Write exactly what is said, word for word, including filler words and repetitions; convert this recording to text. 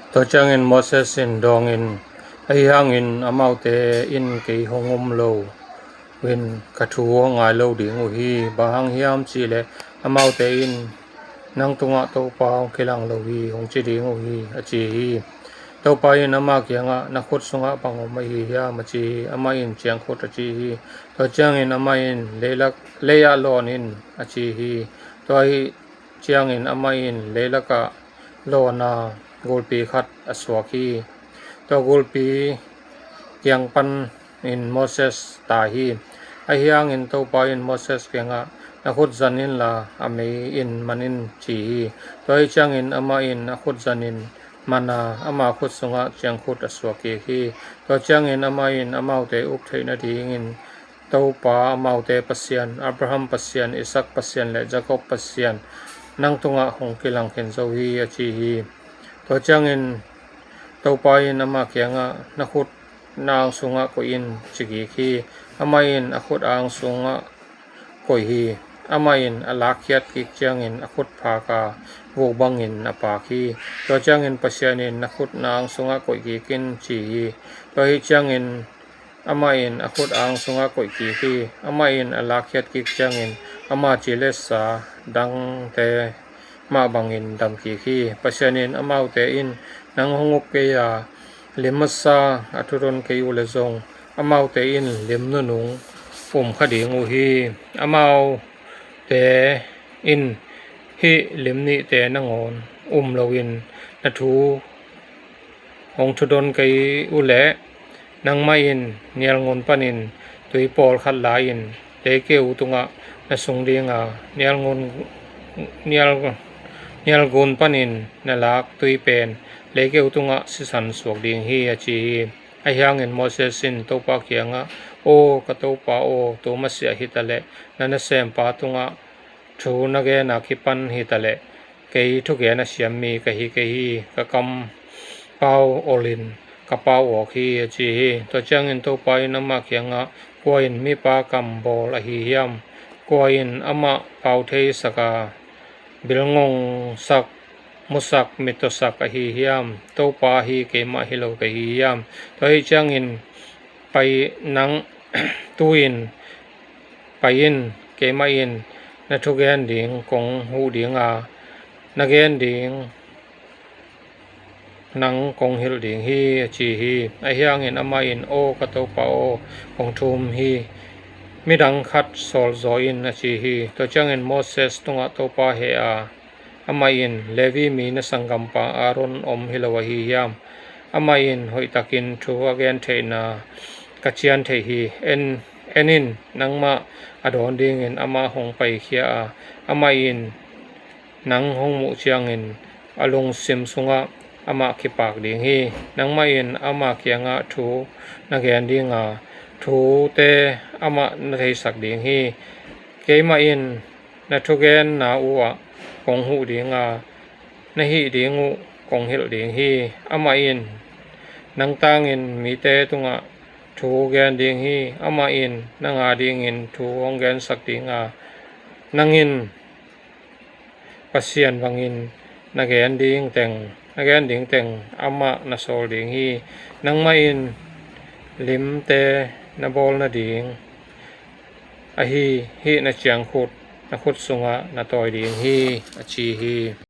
Tua ciangin Moses in dawngin, Ahi hangin amaute in kei hong um lo in ka thu hong ngai lo ding uh hi. Bang hang hiam cih leh amaute in, 'Nang tungah Topa hong kilang lo hi,' hong ci ding uh hi, a ci hi. Topa in ama kiangah, 'Na khut sungah bang om ahi hiam?' a ci hi. Amah in, 'Ciangkhut,' a ci hi. Tua ciangin amah in, 'Leilak, lei-ah lawn in,' a ci hi. Tua ahih ciangin amah in leilakah lawn a, gulpi khat a suak hi. Tua gulpi kiang panin Moses tai hi. Ahi hangin Topa in Moses kiangah, 'Na khut zan inla a mei in man in,' ci hi. Tua ahih ciangin amah in a khut zanin man a, ama khut sungah ciangkhut a suak kik hi. Tua ciangin amah in amaute up theih nadingin, 'Topa, amaute Pasian, Abraham Pasian, Isaac Pasian le Jacob Pasian, nang tungah hong kilang khin zo hi,' a ci hi. Tua ciangin Topa in ama kiangah, 'Na khut na ang sungah koih in,' ci kik hi. Amah in a khut a ang sungah koih hi. Amah in a lakkhiat kik ciangin a khut phak a, vuk bangin a paak hi. Tua ciangin Pasian in, 'Na khut na ang sungah koih kik in,' ci hi. Tua ahih ciangin amah in a khut a ang sungah koih kik hi. Amah in a lakkhiat kik ciangin ama ci le sa dangte mah bangin dam kik hi. Pasian in, 'Amaute in nang hong up kei a, lim masa a thudon kei uh leh zong, amaute in lim nunung um kha ding uh hi. Amaute in hih lim nihte nangawn um loin na thu hong thudon kei uh leh, nangmah in nialngun panin tui pawlkhat la-in leikeu tungah na sung ding a, nialngun, nial, nialngun panin na lak tui pen leikeu tungah sisan suak ding hi, a ci hi. Ahi hangin Moses in Topa kiangah, 'Aw ka Topa aw, tu masiah hi taleh na nasempa tungah thu na gen a kipan hi taleh kei thugen a siam mi ka hi kei hi. Ka kam pau olin ka pau awk hi,' a ci hi. Tua ciangin Topa in amah kiangah, 'Kua in mipa kam bawl ahi hiam? Kua in amah pau theisak a, bilngongsak, musak, mittawsak ahi hiam? Topa ahi keimah hi lo ka hi hiam? Tua ahih ciangin pai nang, tu-in pai in, keimah in na thugen ding kong huh ding a, na gen ding nang kong hilh ding hi,' a ci hi. Ahi hangin amah in, 'Aw ka Topa aw, kong thum hi. Midang khat sawl zaw in,' a ci hi. Tua ciangin Moses tungah Topa heh a, amah in, 'Levi mi na sanggampa Aaron om hi lo ahi hiam? Amah in hoihtakin thu a gen theihna ka cian theih hi. En, en in, nangmah a dawn dingin amah hong paikhia a, amah in nang hong muh ciangin a lungsim sungah amah kipak ding hi. Nangmah in ama kiangah thu na gen ding a, thute amah na theisak ding hi. Keimah in na thugenna uhah kong huh ding a, na hih ding uh kong hilh ding hi. Amah in nang tangin mite tungah thu gen ding hi. Amah in nang a dingin thu hong gensak ding a, nang in Pasian bangin na gen ding teng, na gen ding teng amah na sawl ding hi. Nangmah in limte na bawl nading ahi hih na ciangkhut na khut sungah na tawi ding hi, a ci hi.